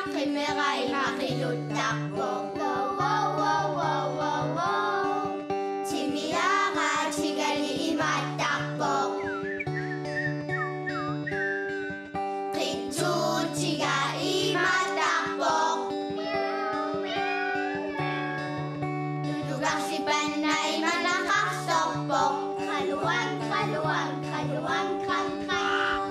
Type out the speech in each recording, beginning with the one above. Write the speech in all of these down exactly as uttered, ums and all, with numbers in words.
Qimera ima qinuttarpoq. Wow, wow, wow, wow, wow, wow. Timiaraatigali imaattarpoq. Qitsuutiga imaattarpoq. Tulugarsipanna imanaqarsorpoq. Qaluang, qaluang, qaluang, qam, qam.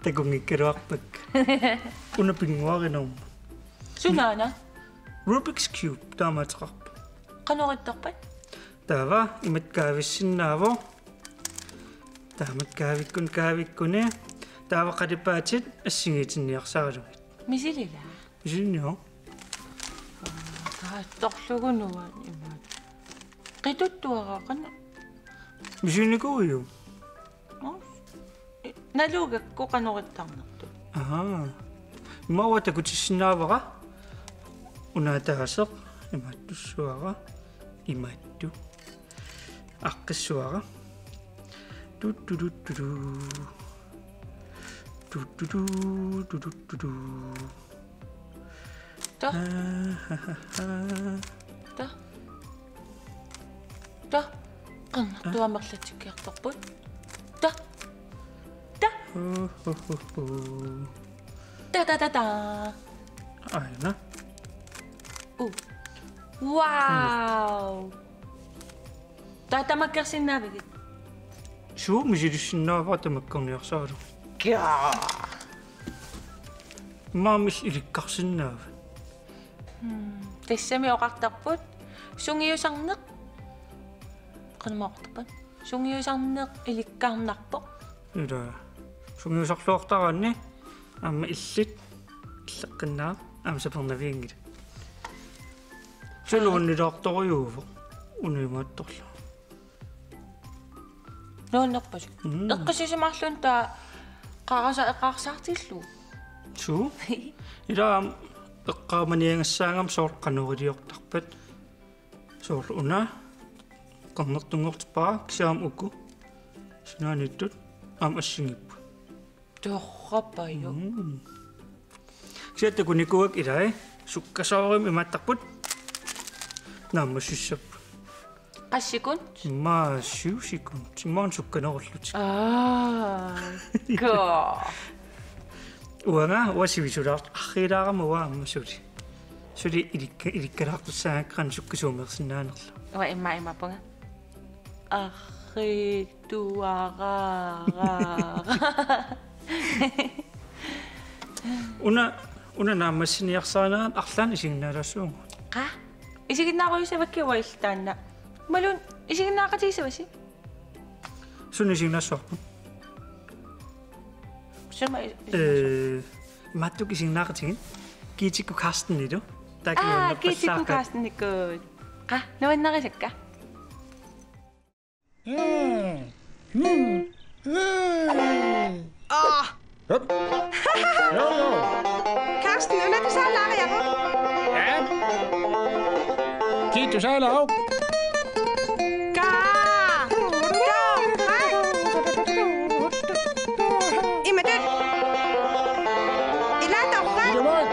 Takunngikkaluarpakka. Una pinnguarinerma. Sunaana? Rubik's Cube taamaateqarpoq. Qanoq ittarpat? Taava imatut kaavissinnaavoq. Taamatut kaavikkuni, kaavikkuni. Taava qalipaatit assigiitinniarsaralugit. Misililaa? Misililaa. Taattorlugu nuan imaat. Qituttuaraaqana. Misiginikuuiuk? Aas. Nalugakku qanoq ittarnertut. Ahaa. Immaqa takutissinnaavara. Una ataaseq imaattussuara. Imaattoq. Aaqqissuara. Tuttututtulu. Tuttututtulu. Ta. Ahahaha. Ta. Ta. Qangartuamerlatsikkiartorput. Ta. Ta. Uhuhuhu. Ta, ta, ta, ta. Aina. U. Wow. Taava tamakkersinnaavigit? Suu, misilissinnaavara tamakkerniarsaralugu. Kia. Maamil ilikkarsinnaavat. Hmm, tassami oqartarput sungiusarneq. Qanumut oqartarpat? Sungiusarneq ilikkarnarpoq. Ila. Sungiusarluartaraanni aamma illit illeqqinnaaq aamma sapernavianngilaq. Suluunnilaartorujuuvoq. Una imaattorlugu. Nuannerpasik. Mm. Eqqissisimaarluni taava qarasa-, eqqarsartillugu. Suu. Ila eqqaamaniagassaagami soorlu qanoq iliortarpat. Soorlu una. Qernertunngortippara kisianni uku. Sunaaniittut aamma assigiipput. Torrapajuk. Mm. Kisianni takunikuuakka ilai. Sukkasoorujussuarmik imaattarput. Naammassissapput. Qassikut? Immaqa syv sekund. Immaqa sukkanerullutik. Aa. Ko. Uanga, uanga sivisulaartoq. Arriilaarama uanga aamma suli. Suli ilikka-, ilikkalaartussaagakkit qanoq sukkasuumeersinnaanerlugu. Uanga immaqa imaappunga. Arriituaraara. Una, una naammassiniarsarinerani arlaannik isiginnaalaassuugut. Qaa? Isiginnaarujussuakka uanga illit taanna. Imaluunniit isiginnaaqatigisavasi? Suna isiginnaassuarput? Suna i-, ee, imaattukkut isiginnaaqatigiit. Giitikkut Carstenilu. Taakku aa, nuannerpassaaqaat. Giitikkut Carstenikkut. Qaa, nuannarisakka. Mm. Mm. Mm. Ah. Hup. Jo, jo. Carsten, una tusaalaariaruk? Ja. Kii tusaalaaruk? Kaa. Torrak. Imatut. Ilaa torrak. Ilumoorpoq.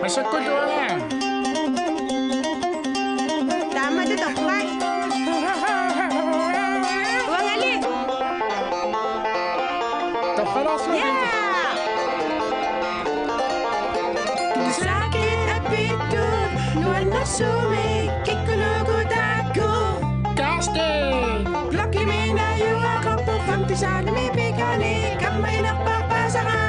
Massakkullu uanga. Taamatut torrak. Uangali. Torralaarsuaq. Ja. Tusaakit apittut nuannersuumik kikkunuku taakku. Carsten. Blokkimi najugaqarpoq femte salimi pikani kammaginerpaasara.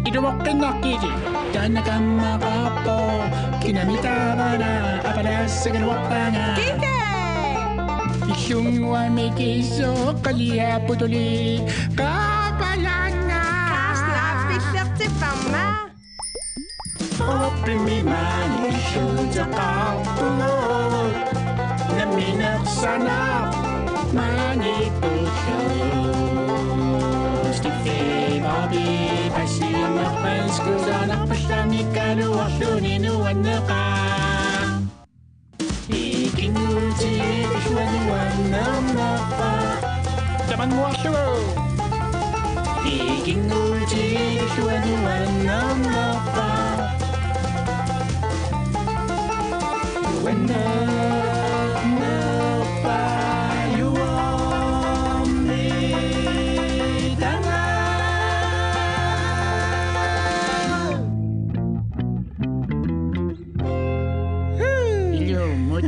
Ilumoqqinnaqqili. Taanna kammaqarpoq. Kinami taavana apalassagaluarpaanga. Kikka! Sunguami kiissoq qaliapputuli qaapalanga. Kaasna appillertipparma. Oppimi maani illuuteqarpugut. Namminersaanaq maani pullu. Stiffi Bobby, passiunerpanskusaanaq pallanngikkaluarluni nuanneqaaq. Ikinnguutigit illuanuannernerpa. Tamannguarlugu. Ikinnguutigit illuanuannernerpa. Uannernerpa juormi tanga. Ilumut.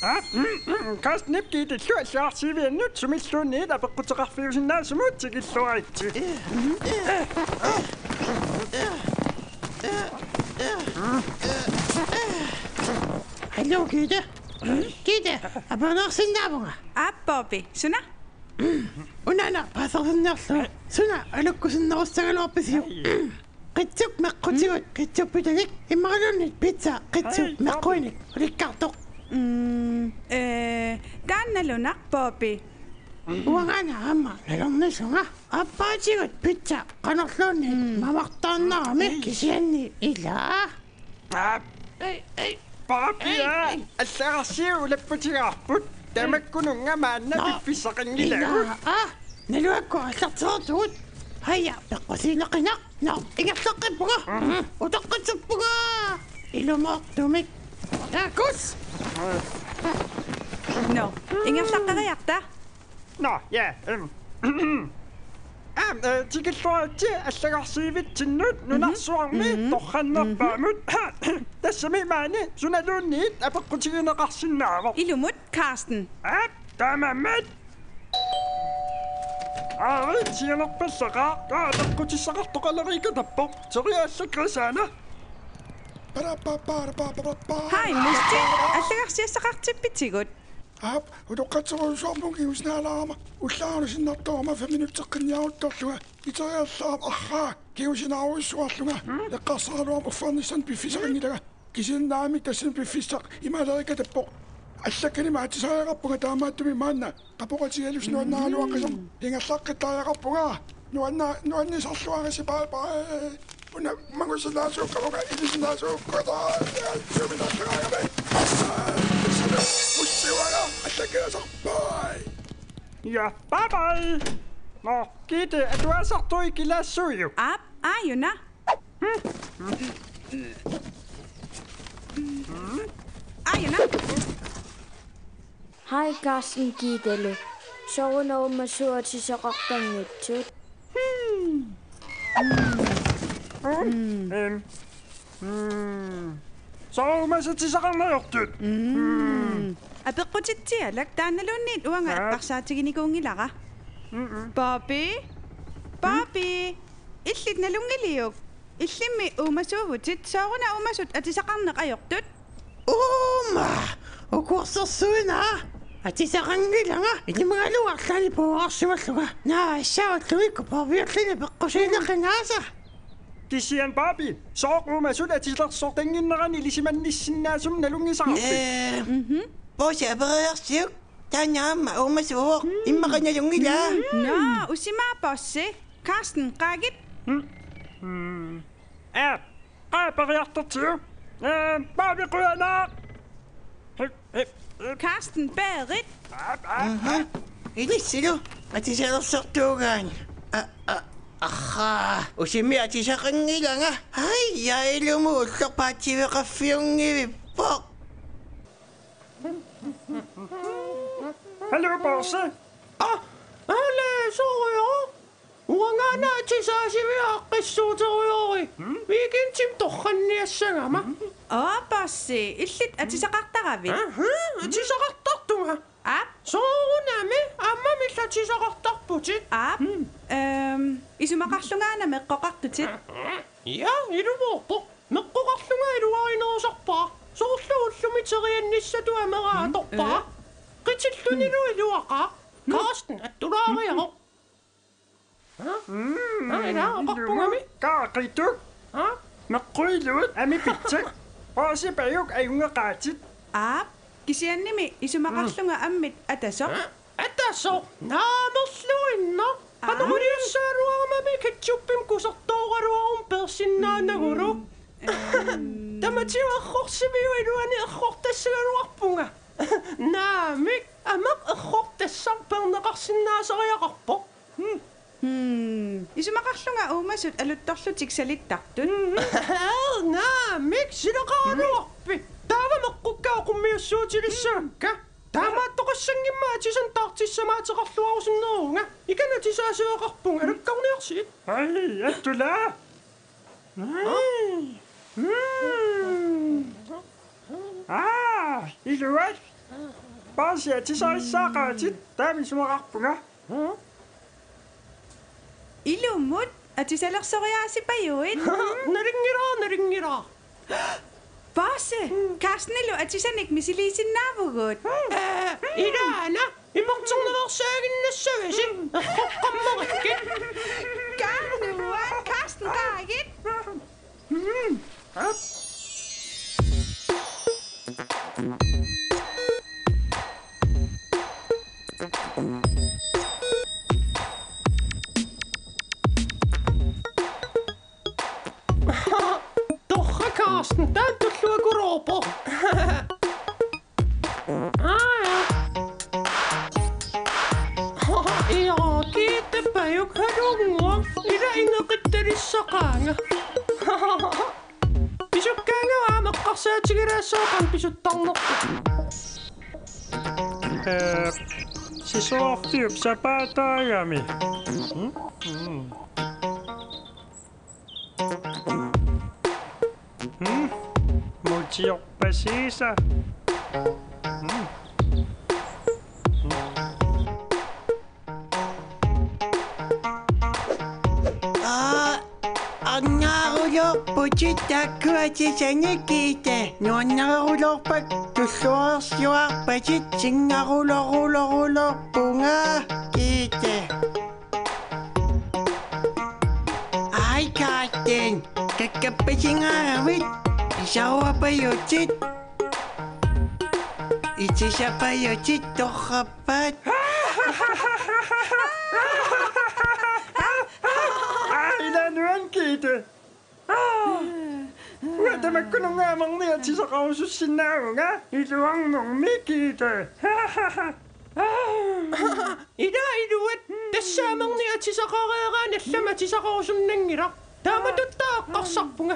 Aa, mm, mm, Carstenip Giidellu allagarsiiviannut sumilluunniit apeqquteqarfiusinnaasumut tikilluaritsi. Hallo, Gitte. Gitte, apereersinnaavunga? Aap, Bobby, suna? Unaana paasarsinniarlugu. Suna alukkusunnerussagaluarpisiuk? Qitsuk meqqutigut, qitsuppitanik, immaqaluunniit pizza qitsuk meqquinik ulikkaartoq. Mm, ee, taanna nalunaq, Bobby. Uangaana aamma nalornisunga. Aappaatigut pizza qanorluunniit mamartaarnarami kisianni ilaa. Aap. Ei, ei. Bobby, ei, ei. Allagarsiup ulapputigaarput. Tamakkununnga maanna piffissaqanngilaagut. Ilaa, aa, naluakku aallartereertugut. Haja, peqqusiineqinaq. Nå, ingerlaqqippunga. Utoqqatsuppunga. Ilumoortumik. Taakuss. Nå, ingerlaqqeriarta. Nå, ja, øhm. Aam, øh, tikilluaritsi allagarsiivitsinnut nunarsuarmi torrannerpaamut. Tassami maani sunaluunniit apeqqutigineqarsinnaavoq. Ilumut, Carsten. Aap, taamaammat. Aari, sianerpallaqaaq, apeqqutissaqartoqaleriikatappoq. Teriaallakkasaana. Hej, Musti. Allagarsiassaqartippitigut. Aap, utoqqatserujussuarpunga kingusinaalaarama. Ullaarlu sinnartoorama fem minutteqqinniaruttorlunga. Iteriallaarama arraa, kingusinaarujussuarlunga. Eqqarsaraluarama uffarnissanut piffissaqanngilanga. Kisianni naamik tassani piffissaq imaaleerikatappoq. Allakkanimi atisariaqarpunga taamaattumik maanna. Qapoqatigalusi nuannaaraluaqisoq. Ingerlaqqittariaqarpunga. Nuanna-, nuannisarluarisi, bye bye. Una mangusinaasuukkavunga, ilisinnaasuukkuta. Tuminaallagaagami. Ussiuaga, allakkilasarpai. Ja, bye bye. Nå, Gitte, atuasartui kilaassuujuk? Aap, aajuna. Aajuna. Hej, Carsten Gittelu. Sooruna uumasut atisaqartanngitsut? Hmm. Hmm. Hmm. Sooruna uumasut atisaqarneq ajortut? Hmm. Apeqqutitsialak, taannaluunniit uanga eqqarsaatiginikuunngilara. Mm-mm. Bobby? Bobby? Illit nalunngiliuk? Illimmi uumasuuvutit, sooruna uumasut atisaqarneq ajortut? Uuma! Ukuersorsuinaa! Atisaqanngilanga, ilimagalugu arlaannik puuarsimallunga. Naa, assaarullugikku Bobbyerluni peqqusiineqingaasa. Kisianni Bobby, sooq uumasut atisalersortannginnerani ilisimannissinnaasumik nalunngisaqarpit? Ee, mhm. Bosse aperiarsiuk, taanna aamma uumasuuvoq, immaqa nalunngilaa. Naa, usimaa Bosse. Carsten, qaagit. Mm. Mm. Aa, qaa periartortigu. Ee, Bobby qujanaq. Hip, hip, hip. Carsten, berit. Aa, aa. Aha. Ilissilu, atisalersortuugaanni. A, a, aha, usimi atisaqanngilanga. Ai, ja, ilumut ullorpaatsiveqarfiunngivippoq. Hallo, Bosse. Aa, ale, soorujussuaq. Uangaana atisaasiviat aaqqissuuterujoorput. Hmm? Weekendimi torranniassagama. Hmm? Aa, Bosse, illit atisaqartaravit? Aha, atisaqartartunga. Aap. Soorunami, aamma illit atisaqartarputit. Aap. Hmm. Ehm, isumaqarlungaana meqqoqartutit. Ja, ilumoorpoq. Meqqoqarlunga iluarinerusarpara. Soorlu ullumi Teriannissatut amera atorpara. Qitillunilu iluaqaaq. Carsten, attulaariaroq. Aa, ila oqarpugami. Kaaqituk. Aa? Meqquiluit ami pitsak. Paasipajuk ajunngaqaatit. Aap, kisiannimi isumaqarlunga ammit atasoq. Atasoq, naamerluinnaq. Aa? Qanoriliassagaluarumami ketchupimik kusertooraluaruma peersinnaanagulu. Tamatigut errorsiviup iluani errortassagaluarpunga. Naamik, ameq errortassaq peerneqarsinnaasariaqarpoq. Hmm. Isumaqarlunga uumasut aluttorlutik salittartut. Naamik, silaqaraluarpit. Taava meqqukka oqummiussuutilissavakka. Taamaattoqassanngimmat atisanik taartissamaateqarluarusunneruvunga. Ikana atisaasiveqarpunga, alakkarniarsigit. Ai, attulaa. Mm. Aa, iluat. Paasi atisarissaaqaatit, taama isumaqarpunga. Ilumut atisalersoraasipajuit. Nalunngilara, nalunngilara. Paasi, Carstenilu atisanik misiliisinnaavugut. Ee, ilaana, imartorneqarsiaginnassavisi. Erroqqammarikkit. Kaanua, Carsten, qaagit. Torrak, Carsten, taanna tulluakuloorpoq. Aa, ja. Ila, kiittappajuk, halunnguaq, ila ineqittalissaqaanga. Pisukkaanga aamma eqqarsaatigilaassavara qanoq pisuttarnersoq. Ee, sisorarfiup sapaataagami. Mm? Mm. Mm? Mutiorpasiisa. Mm. Aa, angaarulorputit taakku atisanik, Gitte. Nuannareruloorpakka, tulluarsiuarpatit, singarulorulorulorpunga, Gitte. Ai, Carsten, kakkappasingaavit, isaruapajutit, itisapajutit torrappat. Ai, ila nuan, Gitte. Aa! Uanga tamakkununnga amernik atisaqarusussinnaavunga, iluarnermi, Gitte. Ila iluat, tassa amernik atisaqareeraanni allamik atisaqarusunnanngilaq. Taamatut eqqarsarpunga.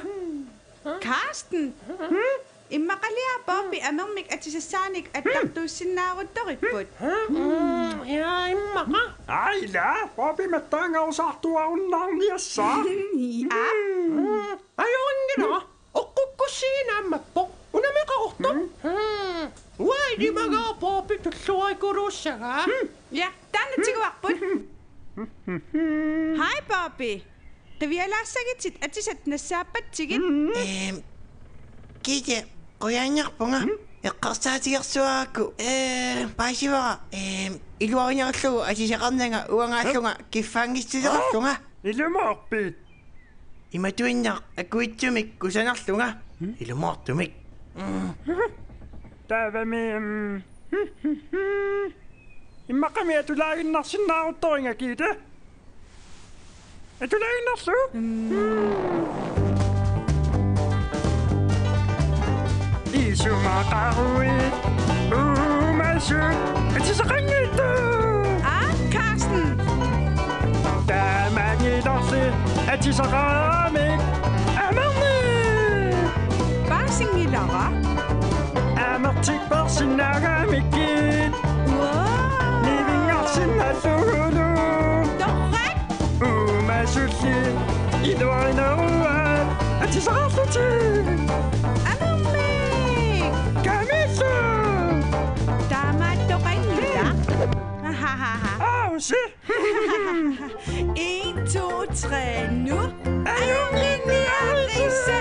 Carsten! Hmm? Immaqaliaa Bobby amernik atisassaanik attartuussinnaaruttoripput. Hmm, ja, immaqa. Aila, Bobby mattaangarusaartuarunnaarniassaaq. Aa. Hmm, ajorinngilaq. Oqqukkussiinnaammappoq. Unammeqarortoq. Hmm. Hmm. Uanga ilimagaa Bobby tulluarikuluussagaa. Hmm. Ja, taanna tiguarput. Hej, Bobby. Qivialaassagitsit atisat nassaappatsigit. Mm. Ehm, Gitte, qujanarpunga. Mm. Eqqarsaatigersuarakku. Ee, paasivara. Ehm, iluarinerlugu atisaqarnanga uangaallunga kiffaanngissuseqarlunga. Aa, ilumoorpit? Imatuinnaq akuitsumik kusanarlunga. Mm. Ilumoortumik. Mm. Taavami, mm. Immaqami atulaaginnarsinnaaruttoringa, Gitte. Atulaaginnarlugu? Mm. Isumaqaruit uumasut atisaqanngitsut. Aa, Carsten. Taamanngilarli atisaqaramik amernik. Paasinngilara. Amertik peersinnaagamikkit. Wow. Nivinngarsinnaallugu. Torrak. Uumasulli iluarineruaat atisaqarlutik. Amernik. Kamillu. Taamaattoqanngilaq. Ahahaha. Ausi. En, to, tre, nu. Ajunngitsuaritsi.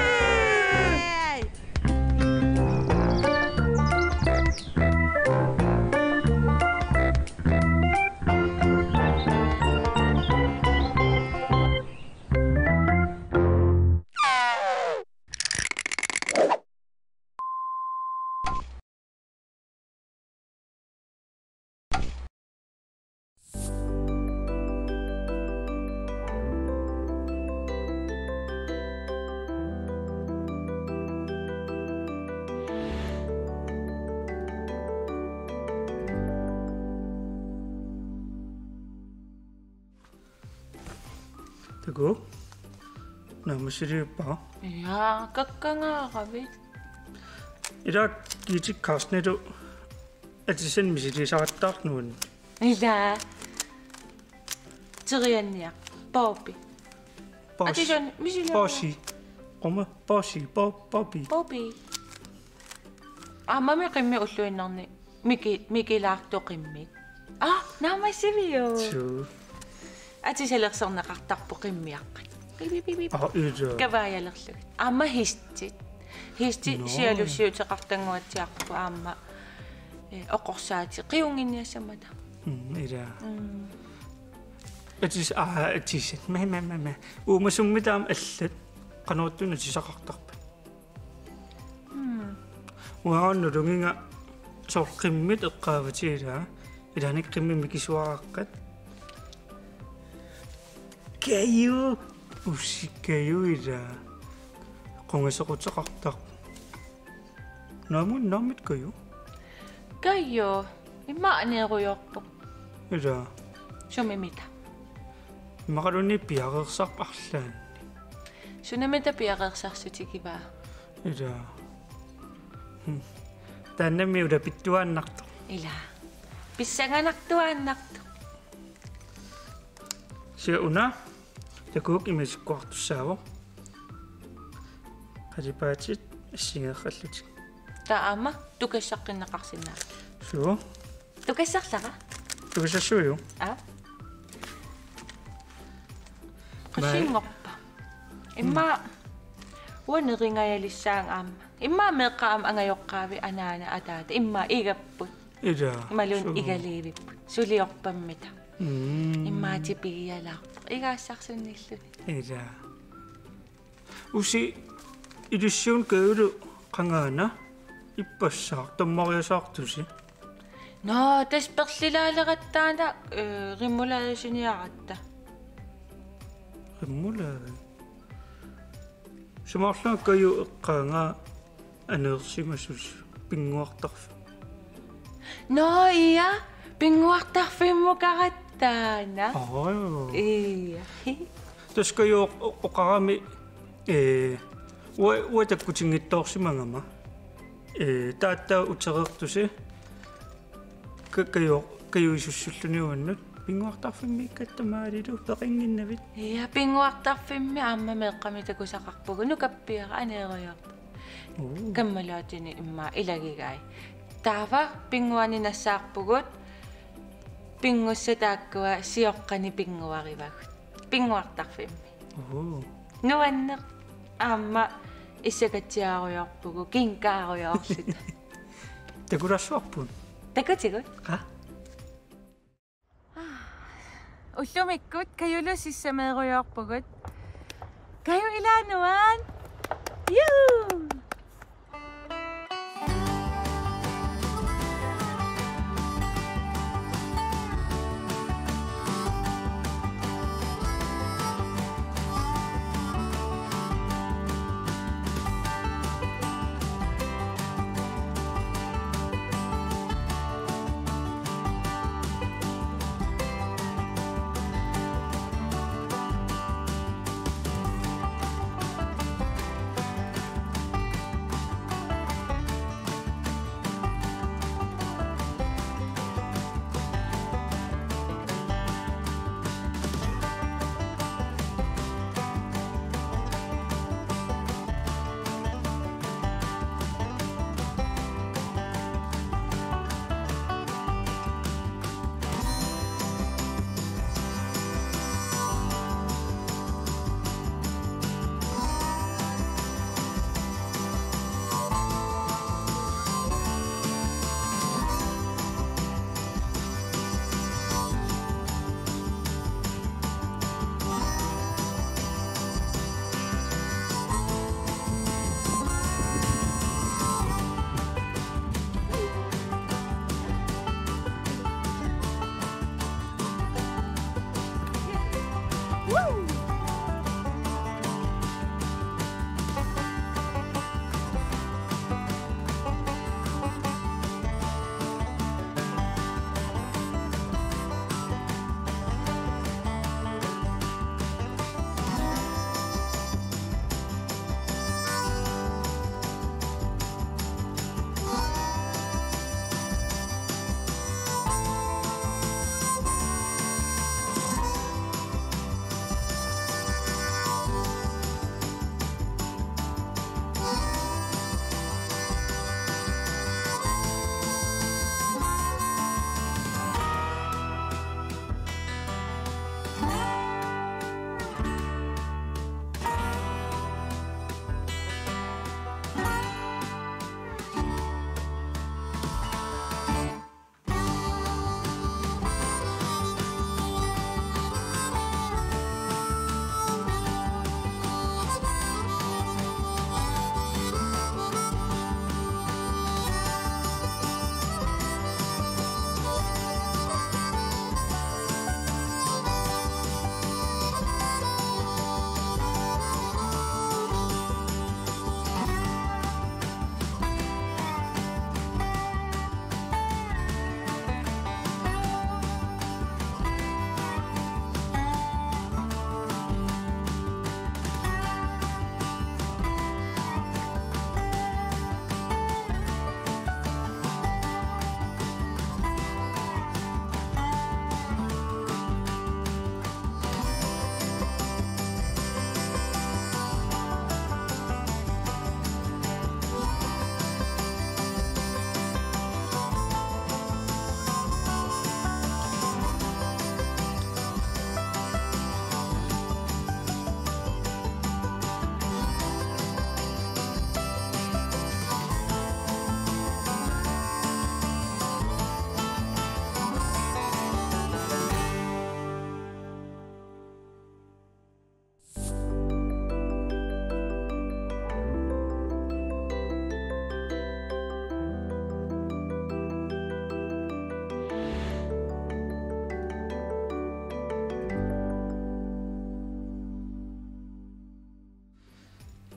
Takuuk? Naammassilivippara? Ja, kakkangaaravit. Ilaa, Gitte Carstenip atisani misiliisaqattaarlugu. Ilaa. Terianniaq. Bobby. Boss. Atisani misiliineq. Bossi. Quma, Bossi, Bo-, Bobby. Bobby. Aammami qimmit ulluinnarni miki-, mikilaartoq qimmit. Aa, naammassiviuk? Suu. Atisalersorneqartarpoq qimmiaqqat. Pip, pip, pip, pip. Aa, ilaa. Kavaajalerlugit. Aamma hestit. Hestit. Nå. Sialussiuteqartannguatsiarput aamma, eh, oqorsaatit qiunnginiassammata. Mm, ilaa. Mm. Atis-, aa, atisat. Mä, mä, mä, mä. Uumasummi taama allat. Qanoq ittunik atisaqartarpat? Hmm. Uanga nalunginga soorlu qimmit eqqaavatit ilaa. Ilaanni qimmit mikisuaraqqat. Kaju. Ussi Kaju ilaa. Qungasequteqartarpoq. Naamik, naamik Kaju? Kaju. Immaqa aneerujoorpoq. Ilaa. Sumimita? Immaqaluunniit piareersarpoq arlaannik. Sunamita piareersarsutigiva? Ilaa. Hmm. Taannami ulapittuaannartoq. Ilaa. Pissanganartuaannartoq. Kisianni una, takuuk, imasikkuartussaavoq. Qalipaatit assigeeqqallutik. Taava aamma tukassaqqinneqarsinnaavoq. Suu. Tukassarlara? Tukassassuiuk? Aa. Qassinngorpa? Immaqa uanga neringajalissaanga aamma. Immaqa meeqqat aamma angajoqqaavit, anaana, ataata. Immaqa igapput. Ilaa. Imaluunniit suu, igaliivipput. Suliorpammita. Mm. Immaqa tipigialaarpoq. Igaassarsinnilluni. Ilaa. Usi, ilissiuna Kajulu qangaana ippassaaq, tammariasaartusi? Nå, tassa persilaaleratta taanna, eh, remoulade siniaratta. Remoulade? Sumaarlunga Kaju eqqaangaa aneersimasoq pinnguartarfik. Nå, ja, pinnguartarfimmukaratta taanna. Aa, joo. Ja. Tassa Kaju o-, oqarami, eh, uanga, uanga takkutinngitsoorsimagama. Eh, taava utereertusi. Ka-, Kaju, Kaju isussulluni uannut. Pinnguartarfimmiikkatta maalilu peqannginnavit? Ja, pinnguartarfimmi aamma meeqqami takusaqarpugut, nukappiaraq aneerujoorpoq. Uu. Kammalaatinit immaqa ilagigai. Taava pinnguanik nassaarpugut, pinngussat taakkua sioqqanik pinnguarivagut. Pinnguartarfimmi. Uu. Nuanneq, aamma issakatsiarujoorpugut, kinkaarujoorluta. Takulassuarput? Takutigut. Qa? Ullumikkut Kajulu sissameerujoorpugut. Kaju, ilaa nuann'. Juu!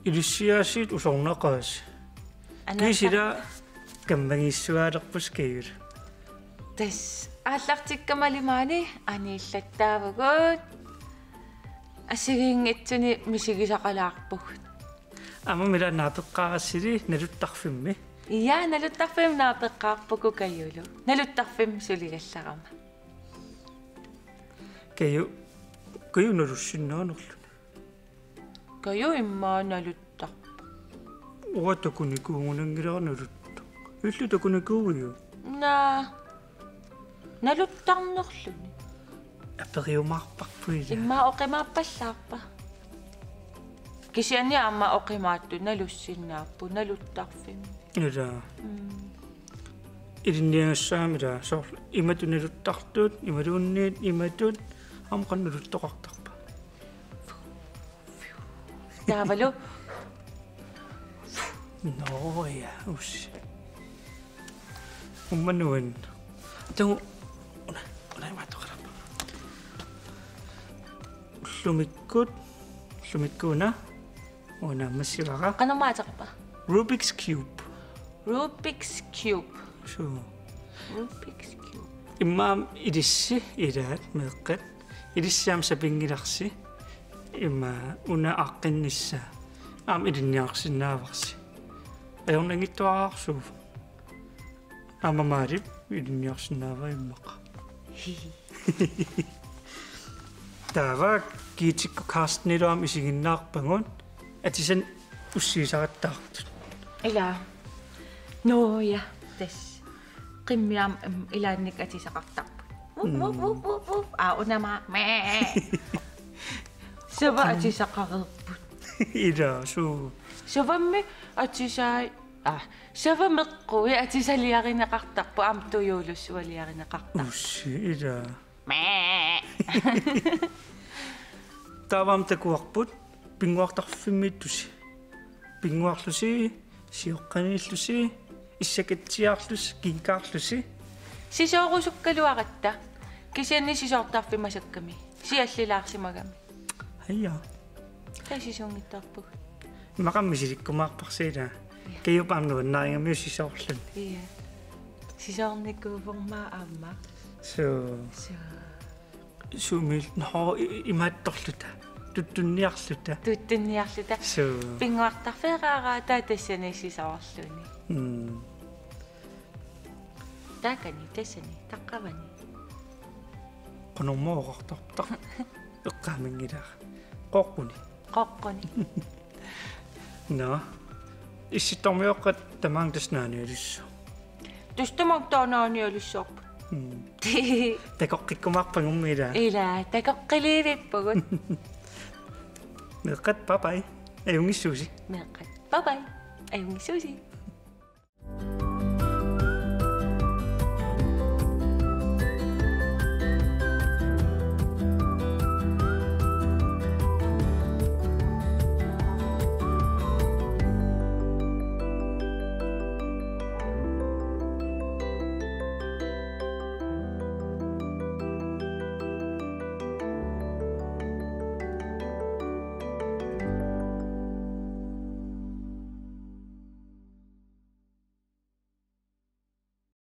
Ilissiaasiit usornaqaasi. Anaa- Kiisila kammagiissuaalerpusi Kajulu. Tassa aallartikkamali maani aniillattaavugut. Assigiinngitsuni misigisaqalaarpugut. Aamma ila naapeqqaarassili naluttarfimmi. Ja, naluttarfimmi naapeqqaarpugut Kajulu. Naluttarfimmi suligallarama. Kaju, Kaju nalussinnaanerluni. Kaju immaqa naluttarpoq. Uanga takunikuugunanngilara naluttoq. Illit takunikuuiuk? Naa. Naluttarnerluni. Aperiumaarparput ila. Immaqa oqimaappallaarpa. Kisianni aamma oqimaattut nalussinnaapput naluttarfimmi. Ila. Mm. Ilinniagassaammi ila soorlu imatut naluttartut, imaluunniit imatut, aamma qanoq naluttoqartarpa. Taavalu. Nå ja, uss. Ummanuin. Tagu, una, una imaattoqarpa. Ullumikkut, ullumikkut una, una massivara. Qanormaaterpa? Rubik's Cube. Rubik's Cube. Suu. Rubik's Cube. Immaqa ilissi ilaat meeqqat. Ilissi aamma sapinngilarsi. Immaqa una aaqqinnissaa. Aamma ilinniarsinnaavarsi. Ajornanngitsuararsuuvoq. Aamma Maalip ilinniarsinnaavaa immaqa. Taava Giitikkut Carstenilu aamma isiginnaarpagut. Atisanik ussiisaqattaartut. Ila. Nå ja, tassa. Qimmit aamma, mm, ilaannik atisaqartarput. Vuf, vuf, vuf, vuf, vuf. Aa, unama. Mee. Sava atisaqareerput. Ila, suu. Savammi atisaat. Aa, sava meqqui atisaliarineqartarput, aamma tujuulussualiarineqartarput. Ussi, ila. Mee. Taava aamma takuarput pinnguartarfimmiittusi. Pinnguarlusi, sioqqaniillusi, issakatsiarlusi, kinkaarlusi. Sisoorusukkaluaratta. Kisianni sisoortarfimasakkami. Siallilaarsimagami. Aja. Taava sisuunngitsoorpugut. Immaqa aamma misilikkumaarparsi ila. Kajup aamma nuannaarigamiuk sisoorluni. Ja. Sisoornikuuvorma aamma. Suu. Suu. Sumiil-, nå, i-, imaattorluta. Tuttunniarluta. Tuttunniarluta. Suu. Pinnguartarfeeraaratta tassani sisoorluni. Mm. Taakani, tassani, taqqavani. Qanormaa oqartarpa? Eqqaaminngilara. Qoqquni. Qoqquni. Nå. Issittormioqqat tamaanga tassa naanialissaaq. Tassa tamaanga taava naanialissaarput. Mm. Takoqqikkumaarpagummi ila. Ila, takoqqiliivippugut. Meeqqat, bye bye. Ajunngissuusi. Meeqqat, bye bye. Ajunngissuusi.